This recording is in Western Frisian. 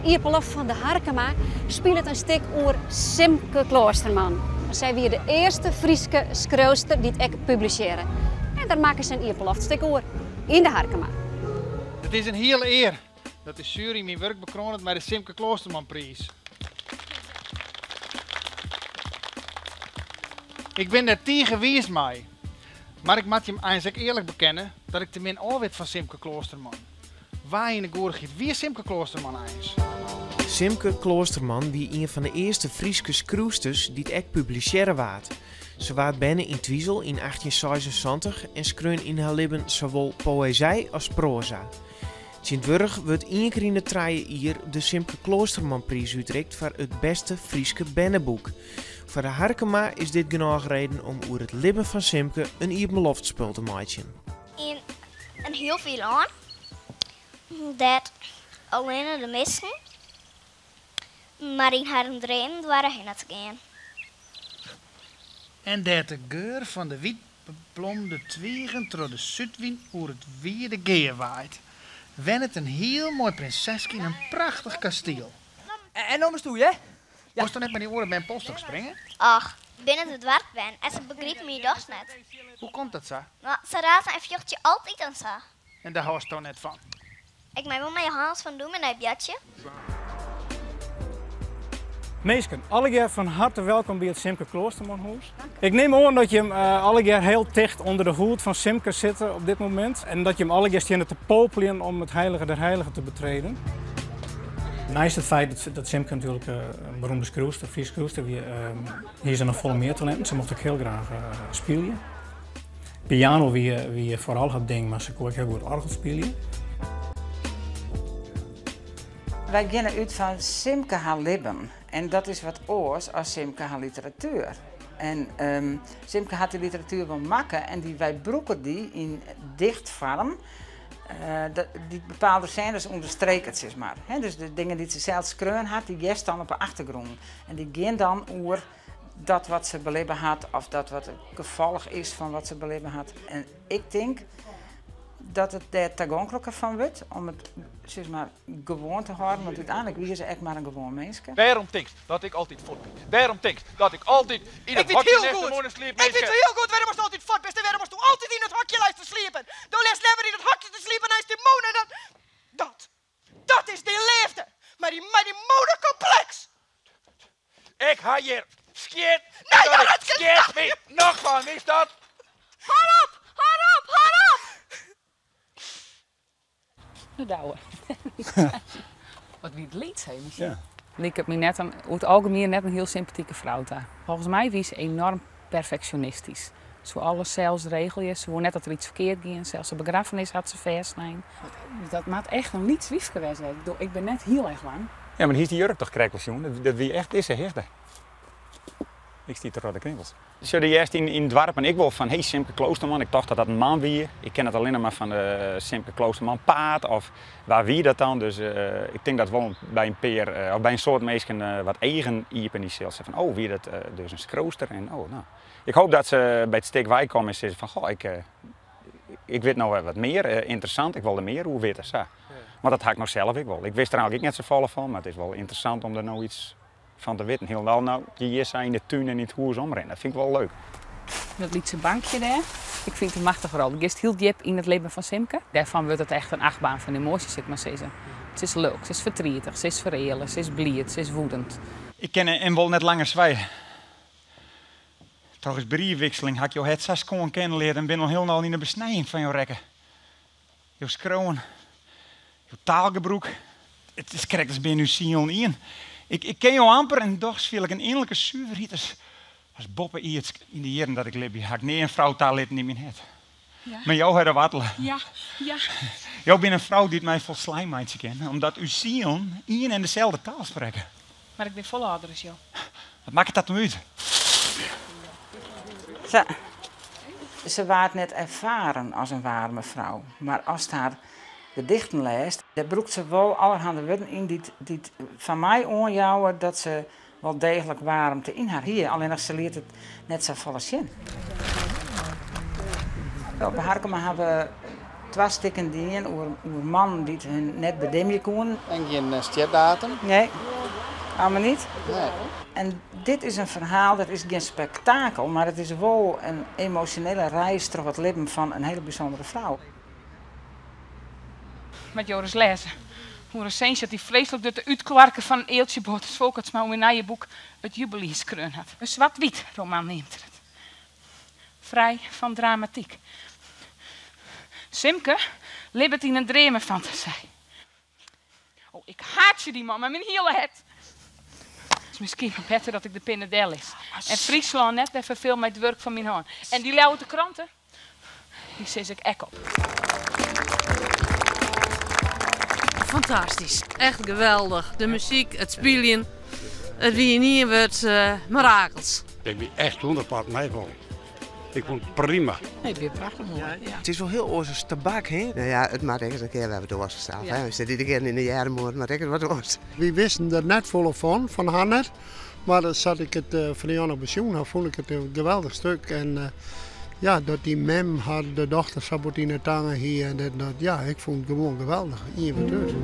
Iepenloft fan De Harkema spilet in stik oer Simke Kloosterman. Sy wie de earste Fryske skriuwster dy't ek publisearre. En dêr makke se in iepenloftstik oer yn De Harkema. It is in hiele ear dat de sjuery myn wurk bekroanet mei de Simke Kloostermanpriis. Ik bin dêr tige wiis mei. Mar ik moat jim eins ek earlik bekenne dat ik te min ôfwit fan Simke Kloosterman. Wa yn 'e goedichheid wie Simke Kloosterman eins? Simke Kloosterman wie ien fan de earste Fryske skriuwsters dy't ek publisearre waard. Se waard berne yn Twizel yn 1876 en skreaun yn har libben sawol poëzij as proaza. Tsjintwurdich wurdt ien kear yn de trije jier de Simke Kloostermanpriis útrikt foar it bêste Fryske berneboek. Foar de Harkema is dit genôch reden om oer it libben fan Simke in iepenloftspul te meitsjen. Yn in hiel fier lân, dêr't allinne de minsken mar yn harren dreamen doare hinne te gean. En dêr't de geur fan de wyt beblomde twigen troch de súdwyn oer it wide gea waait, wennet in hiel moai prinseske yn in prachtich kastiel. En no moatst oer, hear. Wolsto net mei dy oare bern polsstôk springe? Och, binne de doarpsbern en se begripe my dochs net. Hoe komt dat sa? No, se raze en fjochtsje altyd en sa. En dêr hâldsto net fan? Ik mei wol mei Johannes fan dûmny boartsje. Minsken, allegear fan harte welkom by it Simke Kloostermanhûs. Ik nim oan dat jim allegear hiel ticht ûnder de hûd fan Simke sitte op dit momint en dat jim allegear steane te popeljen om it Heilige der Heiligen te betreden. Neist it feit dat Simke natuerlik in beroemde skriuwster, Fryske skriuwster wie, hie se noch folle mear talinten. Se mocht ek hiel graach spylje. Piano wie foaral har ding, mar se koe ek hiel goed oargel spylje. Wy geane út fan Simke har libben en dat is wat oars as Simke har literatuer. En Simke hat dy literatuer wol makke en dy, wy brûke dy yn dichtfoarm dy't bepaalde sênes ûnderstreket, sis mar. Dus de dingen dy't se sels skreaun hat, dy hearst dan op 'e achtergrûn. En dy gean dan oer dat wat se belibbe hat of dat wat it gefolch is fan wat se belibbe hat. En ik tink dat it dêr tagonkliker fan wurdt om it sis mar gewoan te hâlden, want úteinlik wie se ek mar in gewoan minske. Wêrom tinkst dat ik altyd fuort bin? Wêrom tinkst dat ik altyd yn it hokje neist de moanne sliep, Ik wit hiel goed wêrom ast altyd fuort bist en wêrom asto altyd yn it hokje leist te sliepen. Do leist leaver yn it hokje te sliepen neist dy moanne dan dat. Dat is dyn leafde mei dy mei dy moanekompleks! Ik ha hjir skjin. Nee, dat it skjin my noch fan, witst dat? Hâld op! Hâld op! Hâld op! De Douwe. Wat wie it lyts, hè, Michel? Ja. Liket my net in, oer it algemien net in hiel sympatike frou ta. Folgens my wie se enorm perfeksjonistysk. Se woe alles sels regelje, se woe net dat der iets ferkeard gie. Sels de begraffenis hat se fêstlein. Dat moat echt in lyts wyfke west wêze. Ik bedoel, ik bin net hiel erch lang. Ja, mar hiest dy jurk toch krekt wol sjoen? Dat wie echt dizze hichte. Ik stie troch de knibbels. Sjoch, do hearst yn doarpen ek wol fan, hey Simke Kloosterman, ik tocht dat dat in man wie. Ik ken it allinne mar fan de Simke Kloosterman paad of wa wie dat dan? Dus ik tink dat wol by in pear of by in soad minsken wat eagen iepen sil. Sa fan, oh wie dat dus in skriuwster en oh no. Ik hoop dat se by it stik weikomme en sizze fan, goh, ik, ik wit no wer wat mear, ynteressant, ik wol der mear oer witte, sa. Want dat ha ik no sels ek wol. Ik wist der eigentlik ek net safolle fan, mar it is wol ynteressant om der no iets fan te witten. Hielendal no je hjir sa yn de tún en yn it hûs omrinne, dat fyn ik wol leuk. Dat lytse bankje dêr, ik fyn it in machtige rol. Do giest hiel djip yn it libben fan Simke. Dêrfan wurdt it echt in achtbaan fan emoasjes, sil ik mar sizze. Se is lulk, se is fertrietich, se is fereale, se is bliid, se is woedend. Ik kin en wol net langer swije. Troch ús briefwikseling ha ik jo hert sa skoan kennen leard en bin al hielendal yn 'e besnijing fan jo rekke. Jo skriuwen, jo taalgebrûk, it is krekt as binne ús sielen ien. Ik, ik ken jo amper en dochs fiel ik in ynlike suverheid as, as boppe-ierdsk. Yn de jierren dat ik libje ha ik nea in frou talitten yn myn hert. Ja. Mar jo ha de wattele. Ja, ja. Jo binne in frou dy't my folslein meitsje kin, omdat ús sielen ien en deselde taal sprekke. Mar ik bin folle âlder as jo. Wat makket dat no út? Sa. Se waard net erfaren as in waarme frou, mar ast har gedichten lêst, dêr brûkt se wol allerhande wurden yn dy't, dy't foar my oanjouwe dat se wol deeglik waarmte yn har hie, allinnich se liet it net safolle sjen. Op 'e Harkema hawwe we. Twa stikken dien oer, oer mannen dy't hun net bedimje koenen. En gjin stjerdatum? Nee, allemaal niet. Nee. En dit is in ferhaal, dat is gjin spektakel, mar it is wol in emosjonele reis troch it libben fan in hiele bysûndere frou. Moat Joris lêze oer resinsje dat hy freeslik dut de útkloarke fan Eeltsje Botes Folkertsma oer myn nije boek It Jubeljier skreaun hat. In swart-wyt roman neamt er it. Frij fan dramatyk. Simke libbet yn in dreamefantasy. Oh, ik haatsje dy man mei myn hiele hert. It is miskien mar better dat ik de pinne dellis en Fryslân net wer ferfeel mei it wurk fan myn hân. En dy Ljouwerter Krante, dy sis ik ek op. Fantastysk, echt geweldich. De muzyk, it spyljen, it wie yn ien wurd mirakels. Ik wie echt 100 part meifallen. Ik fûn it prima. Nee, it wie prachtich moai. Ja. It is wol hiel oars as tabak, hè? No ja, it moat ek ris in kear wer wat oars fansels. Hè? We sitte iedere kear yn de earmoed, moat ek ris wat oars. Wy wisten der net folle fan, fan har net. Mar sa't ik it fan de noch besjoen ha, fûn ik it in geweldich stik. En ja, dat dy mem har de dochter sa bot yn 'e tange hie en dit en dat. Ja, ik fûn it gewoan geweldich. Ien wurd út.